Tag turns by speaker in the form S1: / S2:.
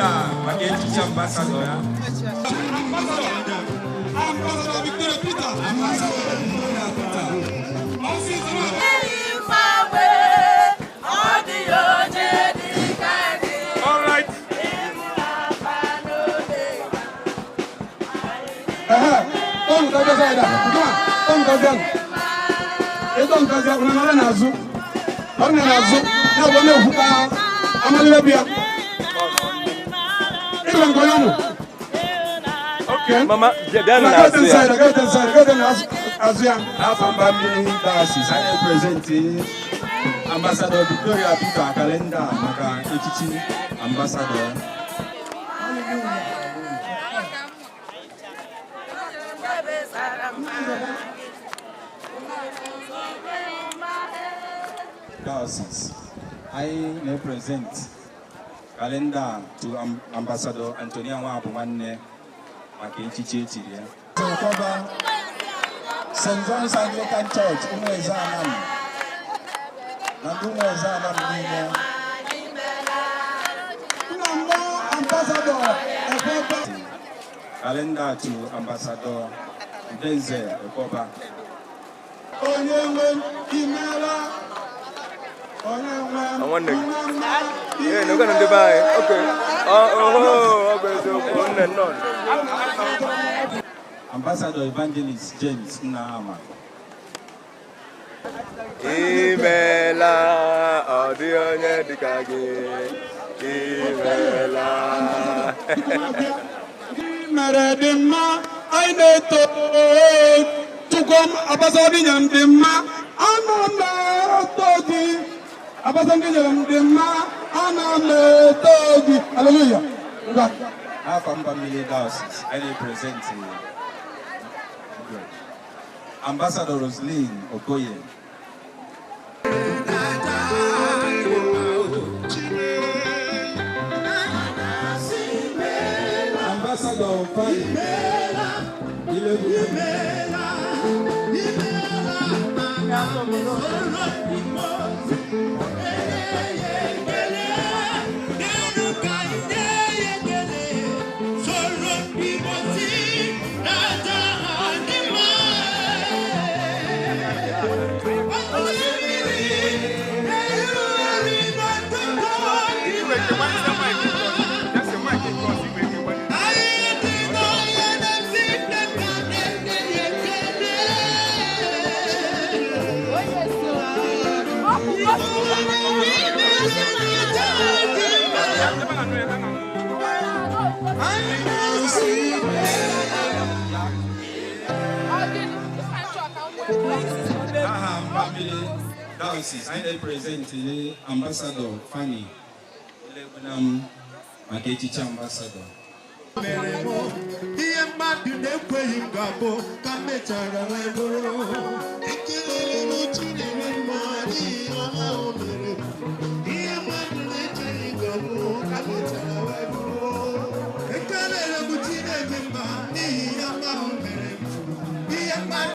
S1: Kalenda maka echichi ambassador ya.
S2: Ambassador Victoria Peter. Ambassador Victoria Peter.
S3: Mgbanwe, ọ dịghị onye dị ka gị.
S1: All right.
S3: Ịbụ Alfa na Omega.
S2: Ehe, ọ nke ọjọọ side a. Nke a, ọ nke ọjọọ. Ịtọ nke ọjọọ, ụnụ nọrọ n'azụ. Ọ nọ n'azụ, ya bụ onye ekwu ka amalite bịa. Ịlụ nke onye ụmụ. Okay.
S4: Mama, bịanụ
S2: Na
S4: n'azụ
S2: go
S4: ya.
S2: inside, go inside, go n'azụ azụ ya.
S1: N'afọ mba mmiri diocese, anyị na-epresent Ambassador Victoria Peter kalenda maka echichi ambassador ya. Diocese, anyị na-epresent kalenda to Ambassador Antonia Nwabụ nwanne maka echichi echiri ya. Ekwoba, St. John's Anglican Church, Ụmụeze Anam, na ndị Ụmụeze Anam niile.
S2: Nna mmụọ Ambassador Ekwoba.
S1: Kalenda to Ambassador Udenze Ekwoba.
S2: Onye nwe m, imeela. Onye nwe m,
S4: Ah, nwanne gị.
S2: nna m,
S4: Ee, nọkwanụ ndị be anyị. Okay. Oho, ọ bụ eziokwu. Nne nnọọ.
S1: Ambassador Evangelist James Nnahama.
S4: Imeela, ọ dịghị onye dịka gị. Imeela.
S2: Mere dị mma, anyị na-eto Chukwu. Ambassador nyere m dị mma, ana m eto gị. Ambassador nyere m dị mma, ana m eto gị. Hallelujah. Ngwa.
S1: N'afọ mba mmiri diocese, anyị na-epresent Ambassador Roslyn Okoye. Ambassador Fanny Ilebu. Aha mba mmiri diocese, anyị na-epresent Ambassador Fanny Ilegbunam maka echichi ambassador.
S5: Mere mụ ihe mmadụ na-ekweghị m ga-abụ ka m mechara wee bụrụ. Ekelere m Chineke mma n'ihi